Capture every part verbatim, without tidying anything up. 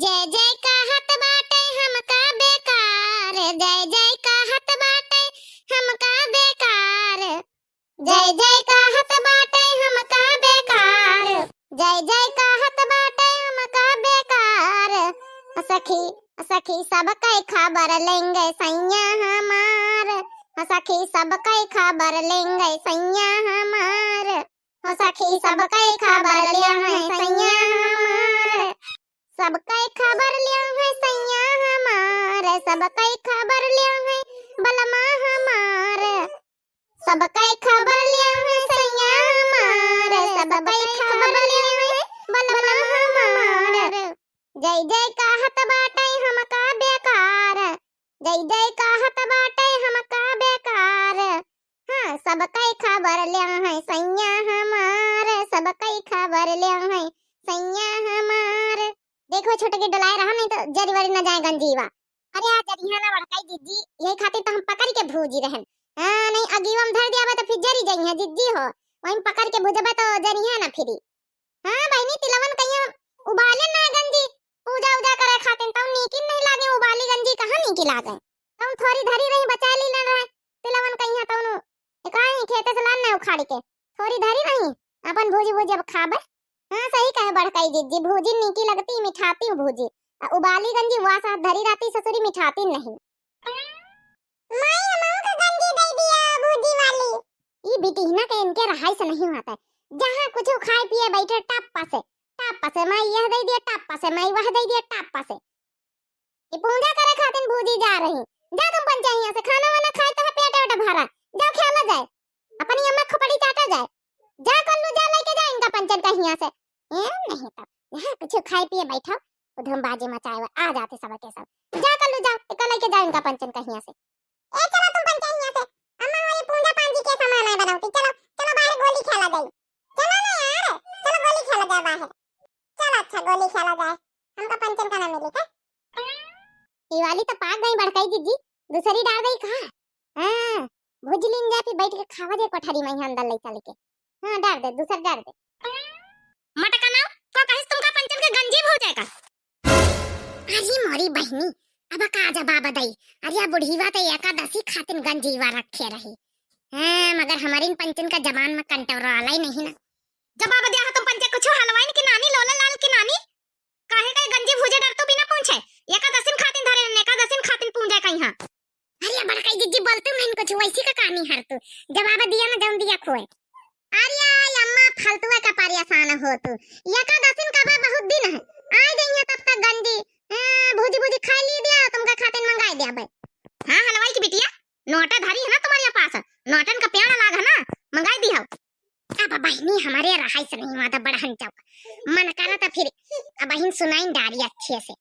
जय जय कहत बाटे हमका बेकार, जय जय कहत बाटे हमका बेकार, जय जय कहत बाटे हमका बेकार, जय जय कहत बाटे हमका बेकार। सखी, सखी सब कई खबर लेंगे सैया हमार, सखी सब कई खबर लेंगे सैया हमार। हो सखी, सब कई खबर लिया है सैया हमार। सब कई खबर लिया है सैया हमार, सब कई खबर लिया है बलमा हमार। सब कई खबर लिया है सैया हमार, सब कई खबर लिया है बलमा हमार। जय जय कहत बाटे हमका बेकार, जय जय कहत बाटे हमका बेकार। हाँ, सब कई खबर लिया है सैया हमार, सब कई खबर लिया है सैया हमार। देखो छोटकी, डोलाए रहा, नहीं तो जरी वरी न जाए गंजीवा। अरे आ जरिहा ना बड़काई जिज्जी, यही खातिर तो हम पकड़ के भूजी रहन। हाँ, नहीं अगीवा में धर दियाबे तो फिर जरी जइहे जिज्जी हो। वहीं पकड़ के भुजबे तो जरिहा ना फिरी। हाँ बहिनी, तिलवन कहिया उबाले ना गंजी, पूजा उजा करे खातिर तउ नीकी नहीं लागे, उबाली गंजी कहाँ नीकी लागे। तउ थोरी धरी रही, बचा ली ना रहे, तिलवन कहिया तउनु एकाई खेते से लान ना उखाड़ी के, थोरी धरी रही, अपन भूजी भूजी अब खाबे। हाँ सही कहे बड़काई जिज्जी, भूजी नीकी लगती, मिठाती भूजी, आ उबाली गंजी वास हाथ धरी रहती ससुरी, मिठाती नहीं। माई, हमहू का गंजी दे दिया भूजी वाली। ई बिटिहना के इनके रहाई से नहीं होता है। जहाँ कुछ खाए पिए बैठे, टप्पा से, टप्पा से, माई यह दे दिया, टप्पा से, माई वह दे दिया, टप्पा से। ये पूजा करे खातिर भूजी जा रही। जा तुम पंचे हियां से, खाना वाना खाए तो है, पेट वेट भरा। जाओ खेला जाए, अपनी अम्मा खोपड़ी चाटा जाए। जा कल्लू, जा लेके जा इनका पंचन का हियां से। ए, नहीं तो यहाँ कुछ खाए पिए बैठो, उधम बाजी मचाए हुए आ जाते सब के सब। जा कल्लू जा, एक लेके जा इनका पंचन का हियां से। ए चलो तुम पंचे हियां से, अम्मा हमारी पूजा पांजी के सामान आए बनाओ, चलो, चलो बाहर गोली खेला जाए। चलो ना यार, चलो गोली खेला जाए बाहर। चलो अच्छा गोली खेला जाए, हमका पंचन का ना मिली का? ये वाली तो पाक गई बड़काई जिज्जी, दूसरी डाल गई कहा? हाँ, भुजलिन जा फिर बैठ के खावा दे कोठरी में यहाँ अंदर ले चल के। हाँ, डाल दे, दूसर डाल दे। मटका ना, तो कहिस तुमका पंचन के गंजी भूजे का? अरे मोरी बहिनी, अब का जवाब दई? अरे आ बुढ़ीवा तो एकादशी खातिन गंजीवा रखे रही। हाँ, मगर हमारिन पंचन का जबान में कंटोरा वाला ही नहीं ना। जवाब दिया है तुम पंचे कुछ हलवाइन की नानी, लोला लाल की नानी? काहे का गंजी भूजे डर तू बिना पूछे? एकादशिन खातिन धरे रहने, एकादशिन खातिन पूजे कहीं हाँ। अरे बड़काई जिज्जी बोलते नहीं कुछ, वैसी का कहानी हर तू। जवाब दिया ना जौन दिया खोए। अरे आई अम्मा, फालतुआ का परेशान हो तू। एकादशिन का बा बहुत दिन है, आ जाइए तब तक गंजी, ए, भूजी भूजी खा ली दिया, तुमका खातिन मंगाई दिया भाई। हाँ हलवाई की बिटिया, नोटा धरी है ना तुम्हारे पास, नोटन का प्याला लाग है ना, मंगाई दिया। अब बहिनी हमारे रहाई से नहीं हुआ था बड़हन चौक। मन करा तो फिर अब बहिन सुनाई डारी अच्छे से।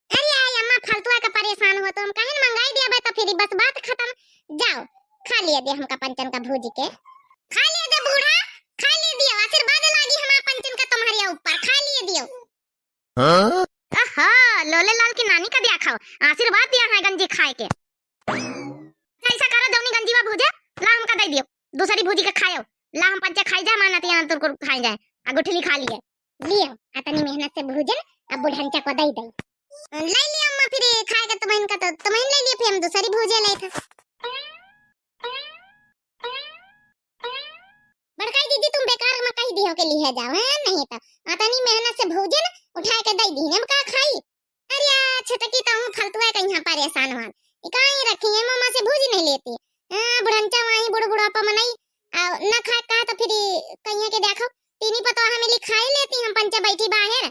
अरे आई अम्मा, फालतुआ का परेशान हो तो हम कहें मंगाई दिया बे तो फिर बस बात खत्म। जाओ, खा लिए दे हमका पंचन का भूज के। खा लिए दे बूढ़ा, खा लिए दियो, आशीर्वाद लागी हमारा पंचन का तुम्हारे ऊपर, खा लिए दियो। हाँ? आहा, लोले लाल की नानी का दिया खाओ, आशीर्वाद दिया है गंजी खाए के। ऐसा करो, जौनी गंजीवा भूजे, ला हमका दे दियो, दूसरी भूजी के खायो, ला हम पंचे खाई जा, मानती आनंद तुरकुर खाई जाए, आ गुठली खा लिए। लियो, अतनी मेहनत से भूजन, अब बुढ़न चको दे दे। ले लियो अम्मा, फिर खाएगा तुमहिन का तो तुमहिन ले लियो, फिर हम दूसरी भूजे ले था। बड़काई दीदी, तुम बेकार में कही दियो के लिए जाओ, हैं? नहीं तो अतनी मेहनत से भूजन उठा के दे दी, हम का खाई? अरे आ, छोटकी तो हूँ फलतुआ कहीं परेशान हुआ। ई काहे रखी है, मम्मा से भूज नहीं लेती। हाँ, बुढ़नचा वहीं बूढ़ बुढ़ापा मनई, आ, न खाए कहा तो फिर कहिए के देखो, तीनी पतोह मिली खाई लेती, हम पंचे बैठी बाहर।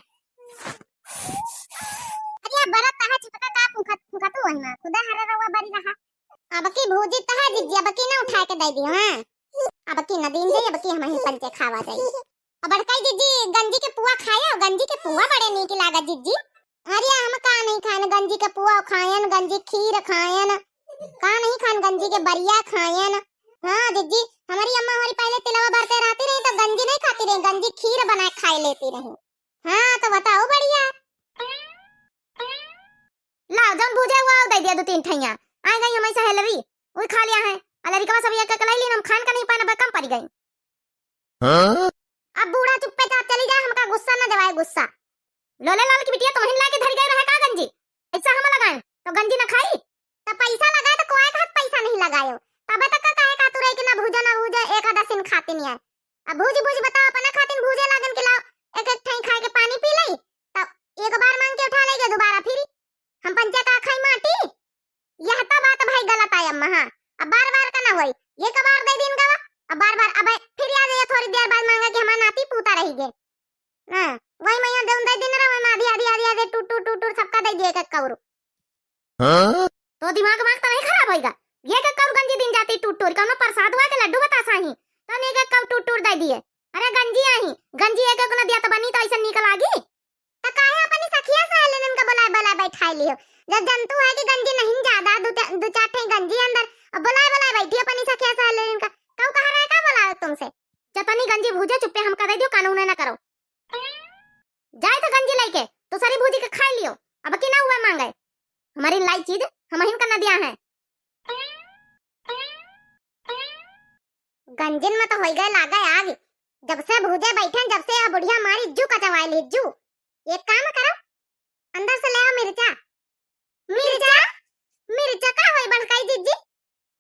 अरे आ, बरत तहा छोटका का फूंकत, फूंकत तू वहीं में, खुदा हरे रहुआ बरी रहा। अब की भूजी तहा जिज्जी, अब की ना उठा के दे दियो, हाँ। अब की न दीन दे, अब की हम ही पंचे खावा जाई। अब बड़काई जिज्जी, गंजी के पुआ खायो, गंजी के पुआ बड़े नीक लागा जिज्जी। अरे हम का नहीं खाएन, गंजी के पुआ खाएन, गंजी खीर खाएन, का नहीं खाएन, गंजी के बरिया खाएन। हाँ जिज्जी, हमारी अम्मा हमारी पहले तिलवा बरते रहती रही तो गंजी नहीं खाती रही, गंजी खीर बना के खाई लेती रही। हाँ तो बताओ बढ़िया। लाओ जौन भूजे हुआ दे दिया दो तीन ठैया। आ गई हमारी सहेलवी, वही खा लिया है। अ लड़िकवा सब एक एक लाई लीन, हम खान का नहीं पाना, कम पड़ गई। हाँ? अब बूढ़ा चुप्पे चाप चली जाए, हमका गुस्सा न देवाए गुस्सा। लोले लाल की बिटिया तुमहिन लाके धर गए और हाँ? तो दिमाग वाग तो नहीं खराब होइगा? ये का कौर गंजी दिन जाती टूट टूट, कौनो प्रसाद हुआ के लड्डू बतासा ही, तो नहीं का कौर टूट टूट दे दिए। अरे गंजी आही, गंजी एक एक न दिया तो बनी तो ऐसा निकल आगी। तो काहे अपनी सखिया सहेलिन का बुलाए बुलाए बैठाई लियो? जब जनतू है कि गंजी नहीं ज्यादा, दो चा-, दो चार ठे गंजी अंदर, अब बुलाए बुलाए बैठी अपनी सखिया सहेलिन का। कऊ कहा रहे का बुलाओ तुमसे? जतनी गंजी भूजे चुप्पे हमका दे दियो, कानून ना करो। जाए तो गंजी लेके दूसरी भूजी के खाई लियो, अब की ना हुआ मांगे। हमारी लाई चीज हम हिन का न दिया है। गंजिन में तो होई गए लागे आग। जब से भूजे बैठे, जब से यह बुढ़िया मारी जू कचवाई ली जू। एक काम करो, अंदर से ले आओ मिर्चा। मिर्चा? मिर्चा का होई बड़काई जिज्जी?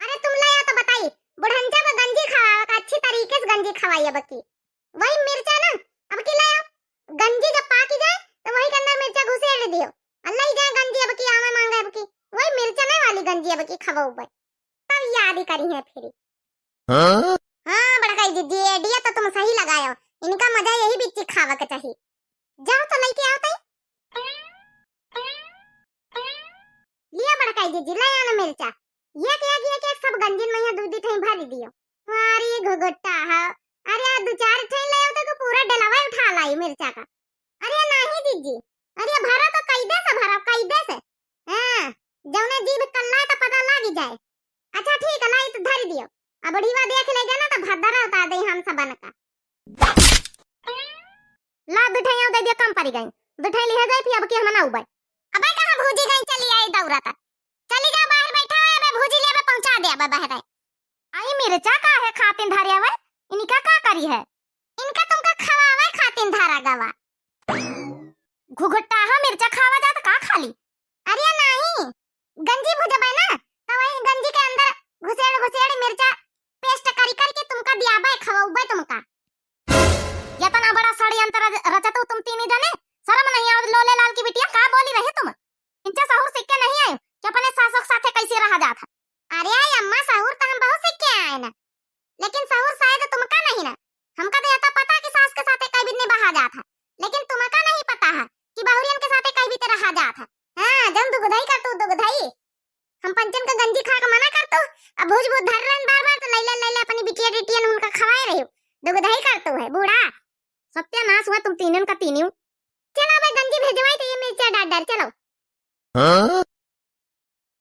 अरे तुम ले आओ तो बताई, बुढ़ंचा को गंजी खवावे का, अच्छी तरीके से गंजी खवाई अब की। वही मिर्चा ना, अब की ले आओ, गंजी जब पाकी जाए तो वही के अंदर मिर्चा घुसेड़ दियो, और ले जाए गंजी अब की आवे मांगे अब की, वही मिर्चा नहीं वाली गंजी अब की खवाओ भाई। तब याद ही करी है फिर। हाँ? हाँ, बड़काई दीदी, idea तो तुम सही लगायो। इनका मजा यही बिच्ची खावा के चाहिए। जाओ तो लेके आओ तई। लिया बड़काई दीदी, ले आना मिर्चा। ये क्या, ये क्या, सब गंजिन में यहाँ दूध ठई भर दियो। अरे घुघुट्टा है। अरे दो चार ठई ले आओ तो पूरा डलावा उठा लाई मिर्चा का। अरे नाही जीजी, अरे भरा तो कैदे से भरा, कैदे से। हाँ, जौने जीभ कल्ला तो पता लागी जाए। अच्छा ठीक है, लाई तो धर दियो। अब बुढ़ीवा देख लेगा ना तो भद्दरा उतार दे हम सबन का। ला दुठैया दे दियो, कम पड़ी गई। दुठै लिहे जाए फिर अब की हम ना उबाई। अबे कहाँ भूजी गई, चली आई दौरा तक। चली जा बाहर बैठा है, अबे भूजी ले अबे पहुँचा दे अबे बाहर आई। आई मिर्चा का है खातिन धरे अबे, इनका का करी है? इनका तुमका खवावे खातिन धरा गवा। घुघुट्टा हा मिर्चा खावा जात का खाली? अरे नाही, गंजी भुजबे ना, तो वही गंजी के अंदर घुसेड़ घुसेड़ मिर्चा paste करी करी के तुमका दियाबे, खवाबे तुमका। इतना बड़ा षड्यंत्र रच-, रचतू तुम तीनी जने, शर्म नहीं आवत लोले लाल की बिटिया, का बोली रहे तुम? इनसे सहूर सीख के नहीं आए कि अपने सासों के साथे कैसे रहा जात है। अरे अम्मा, सहूर तो हम बहुत सीख के आए ना, लेकिन सहूर शायद तुमका नहीं ना। हमका तो यह तो पता कि सास के साथे कई बितने बहा जात है, लेकिन तुमका नहीं पता है कि बहुरियन के साथे कई बीते रहा जात है। हाँ, जौन दुगधई करतू दुगधई। हम पंचन का गंजी खा के मना करतू, अब भूज भूज धर रहन बार बार तो लैले लैले अपनी बिटिया टिटियन उनका खवाए रही। दुगधई करतू है बूढ़ा। सत्यानाश हुआ तुम तीनों का तीनों। चलो बे गंजी भेजवाई तो ये मिर्चा डाल डाल, चलो। हाँ?